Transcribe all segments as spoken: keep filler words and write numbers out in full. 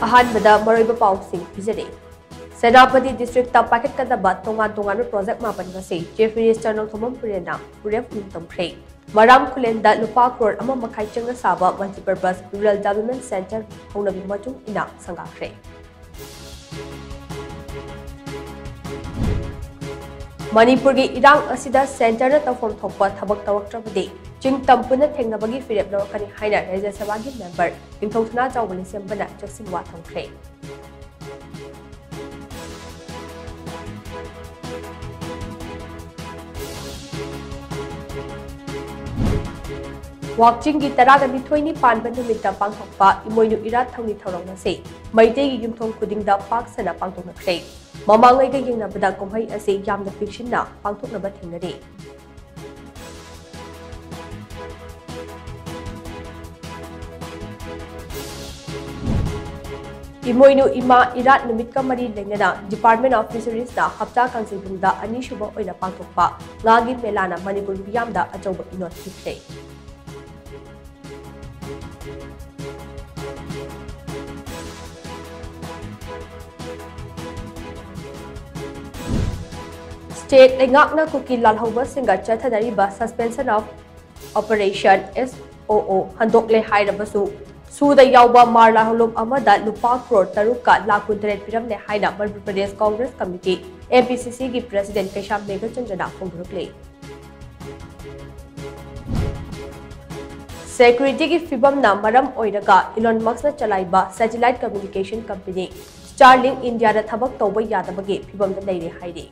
ꯑꯍꯥꯟꯕꯗ ꯃꯔꯨꯑꯣꯏꯕ ꯄꯥꯎꯁꯤꯡ ꯄꯤꯖꯔꯤ꯫ ꯁꯦꯅꯥꯄꯇꯤ ꯗꯤꯁꯇ꯭ꯔꯤꯛꯇ ꯄꯥꯏꯈꯠꯀꯗꯕ ꯇꯣꯉꯥꯟ ꯇꯣꯉꯥꯟꯕ ꯄ꯭ꯔꯣꯖꯦꯛ ꯃꯥꯄꯟ ꯑꯁꯤ ꯆꯤꯐ ꯃꯤꯅꯤꯁꯇꯔ ꯅꯣꯡꯊꯣꯝꯕꯝ ꯕꯤꯔꯦꯟꯅ ꯎꯔꯦꯞ ꯅꯤꯡꯇꯝꯈ꯭ꯔꯦ꯫ ꯃꯔꯥꯝ ꯈꯨꯂꯦꯟꯗ ꯂꯨꯄꯥ ꯀ꯭ꯔꯣꯔ ꯑꯃ ꯃꯈꯥꯏ ꯆꯪꯅ ꯁꯥꯕ multipurpose rural development centre ꯍꯧꯅꯕꯤ ꯃꯇꯨꯡ ꯏꯟꯅ ꯁꯪꯒꯥꯈ꯭ꯔꯦ꯫ ꯃꯅꯤꯄꯨꯔꯒꯤ ꯏꯔꯥꯡ ꯑꯁꯤꯗ ꯁꯦꯟꯇꯔꯅ ꯇꯧꯐꯝ ꯊꯣꯛꯄ ꯊꯕꯛ ꯇꯧꯔꯛꯇ꯭ꯔꯕꯗꯤ ꯆꯤꯡ ꯇꯝ ꯄꯨꯟꯅ ꯊꯦꯡꯅꯕꯒꯤ ꯐꯤꯔꯦꯞ ꯂꯧꯔꯛꯀꯅꯤ ꯍꯥꯏꯅ ꯔꯥꯖ꯭ꯌ ꯁꯚꯥꯒꯤ ꯃꯦꯝꯕꯔ ꯅꯤꯡꯊꯧ ꯁꯅꯥꯆꯥꯎꯕ ꯂꯩꯁꯦꯝꯕꯅ ꯆꯦꯛꯁꯤꯟ ꯋꯥ ꯊꯝꯈ꯭ꯔꯦ꯫ ꯋꯥꯛꯆꯤꯡꯒꯤ ꯇꯔꯥꯒ ꯅꯤꯊꯣꯏꯅꯤ ꯄꯥꯟꯕ ꯅꯨꯃꯤꯠꯇ ꯄꯥꯡꯊꯣꯛꯄ ꯏꯃꯣꯏꯅꯨ ꯏꯔꯥꯠ ꯊꯧꯅꯤ ꯊꯧꯔꯝ ꯑꯁꯤ ꯃꯩꯇꯩꯒꯤ ꯌꯨꯝꯊꯣꯡ ꯈꯨꯗꯤꯡꯗ ꯄꯥꯛ ꯁꯟꯅ ꯄꯥꯡꯊꯣꯛꯅꯈ꯭ꯔꯦ꯫ ꯃꯃꯥꯡꯉꯩꯒ ꯌꯦꯡꯅꯕꯗ ꯀꯨꯝꯍꯩ ꯑꯁꯤ ꯌꯥꯝꯅ ꯄꯤꯛꯁꯤꯟꯅ ꯄꯥꯡꯊꯣꯛꯅꯕ ꯊꯦꯡꯅꯔꯤ꯫ ꯏꯃꯣꯏꯅꯨ ꯏꯃꯥ ꯏꯔꯥꯠ ꯅꯨꯃꯤꯠꯀ ꯃꯔꯤ ꯂꯩꯅꯅ Department of Fisheries ꯅ ꯍꯞꯇꯥ ꯀꯥꯡꯖꯩꯕꯨꯡꯗ ꯑꯅꯤꯁꯨꯕ ꯑꯣꯏꯅ ꯄꯥꯡꯊꯣꯛꯄ ꯉꯥꯒꯤ ꯃꯦꯂꯥꯅ ꯃꯅꯤꯄꯨꯔ ꯃꯤꯌꯥꯝꯗ ꯑꯆꯧꯕ ꯏꯅꯣꯠ ꯄꯤꯈ꯭ꯔꯦ꯫ State ꯂꯩꯉꯥꯛꯅ ꯀꯨꯀꯤ ꯂꯥꯜꯍꯧꯕꯁꯤꯡꯒ ꯆꯠꯊꯅꯔꯤꯕ Suspension of Operation, S O O, ꯍꯟꯗꯣꯛꯂꯦ ꯍꯥꯏꯔꯕꯁꯨ, ꯁꯨꯗ ꯌꯥꯎꯕ ꯃꯥꯔ ꯂꯥꯜꯍꯧꯂꯨꯞ ꯑꯃꯗ ꯂꯨꯄꯥ ꯀ꯭ꯔꯣꯔ ꯇꯔꯨꯛꯀ ꯂꯥꯈ ꯀꯨꯟꯇꯔꯦꯠ ꯄꯤꯔꯝꯂꯦ ꯍꯥꯏꯅ Manipur Pradesh Congress committee, M P C C, ꯒꯤ ꯄ꯭ꯔꯦꯁꯤꯗꯦꯟꯠ ꯀꯩꯁꯥꯝ ꯃꯦꯘꯆꯟꯗ꯭ꯔꯅ ꯐꯣꯡꯗꯣꯔꯛꯂꯤ꯫ Security ꯒꯤ ꯐꯤꯕꯝꯅ ꯃꯔꯝ ꯑꯣꯏꯔꯒ Elon Musk ꯅ ꯆꯂꯥꯏꯕ satellite communication company Starlink ꯏꯟꯗꯤꯌꯥꯗ ꯊꯕꯛ ꯇꯧꯕ ꯌꯥꯗꯕꯒꯤ ꯐꯤꯕꯝꯗ ꯂꯩꯔꯦ ꯍꯥꯏꯔꯤ꯫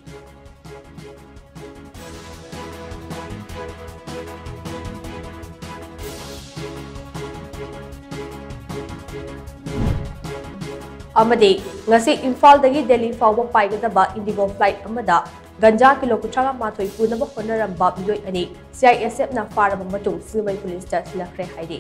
ꯑꯃꯗꯤ ꯉꯁꯤ ꯏꯝꯐꯥꯜꯗꯒꯤ ꯗꯦꯜꯂꯤ ꯐꯥꯎꯕ ꯄꯥꯏꯒꯗꯕ IndiGo flight ꯑꯃꯗ ꯒꯟꯖꯥ ꯀꯤꯂꯣ ꯀꯨꯟꯊ꯭ꯔꯥ ꯃꯥꯊꯣꯏ ꯄꯨꯅꯕ ꯍꯣꯠꯅꯔꯝꯕ ꯃꯤꯑꯣꯏ ꯑꯅꯤ C I S F ꯅ ꯐꯥꯔꯕ ꯃꯇꯨꯡ ꯁꯤꯡꯖꯃꯩ ꯄꯨꯂꯤꯁꯇ ꯁꯤꯟꯅꯈ꯭ꯔꯦ ꯍꯥꯏꯔꯤ꯫